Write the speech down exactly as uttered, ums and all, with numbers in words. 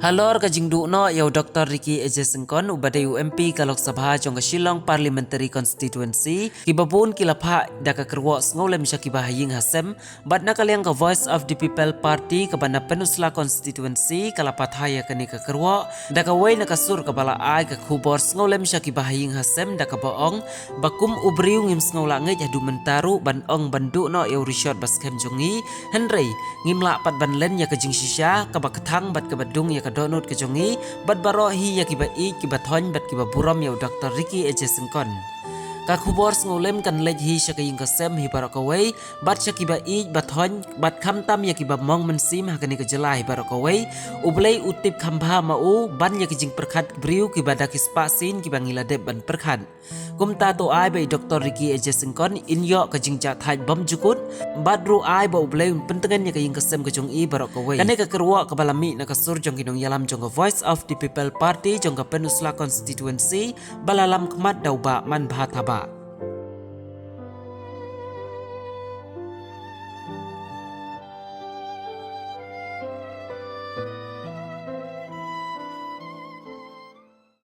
Halor ka jingduh noh ïa u Dr Ricky A J Syngkon uba dei u M P ka Lok Sabha jong ka Shillong Parliamentary Constituency, kiba bun ki la phah da ka kyrwoh sngewlem sha kiba ha ïing ha sem, bad na ka liang ka Voice of the People Party kaba na Pynursla Constituency ka la pathai ïa kane ka kyrwoh da kawei na ka sur kaba la ai ka khubor sngewlem sha kiba ha ïing ha sem da kaba ong ba kum u briew ngim sngew lah ngeit haduh mynta ruh ban ong ban duh noh ïa u rishot ba skhem jong ngi, hynrei ngim lah pat ban len ïa ka jingshisha kaba kthang bad kaba dung ïa ka dohnud ka jong ngi bad baroh hi ïa kiba ïeit kiba thoiñ bad kiba burom ïa u Dr Ricky A J Syngkon. Ka khubor sngewlem kan leit hi sha ka ïing ka sem hi baroh kawei bad sha kiba ïeit ba thoiñ bad khamtam ïa kiba mong mynsiem ha kane ka jylla hi baroh kawei. U Blei u tip kham bha ma u ban ïa ki jingpyrkhat briew kiba da ki spah sien kiba ngi la dep ban pyrkhat. Kumta to ai ba i Dr Ricky A J Syngkon in ïoh ka jingjahthait bymjukut bad ruh ai ba U Blei un pyntngen ïa ka ïing ka sem ka jong i baroh kawei. Kane ka kyrwoh kaba la mih na ka sur jong ki nongïalam jong ka Voice of the People Party jong ka Pynursla Constituency ba la lam khmat da u Bah Manbha Thabah.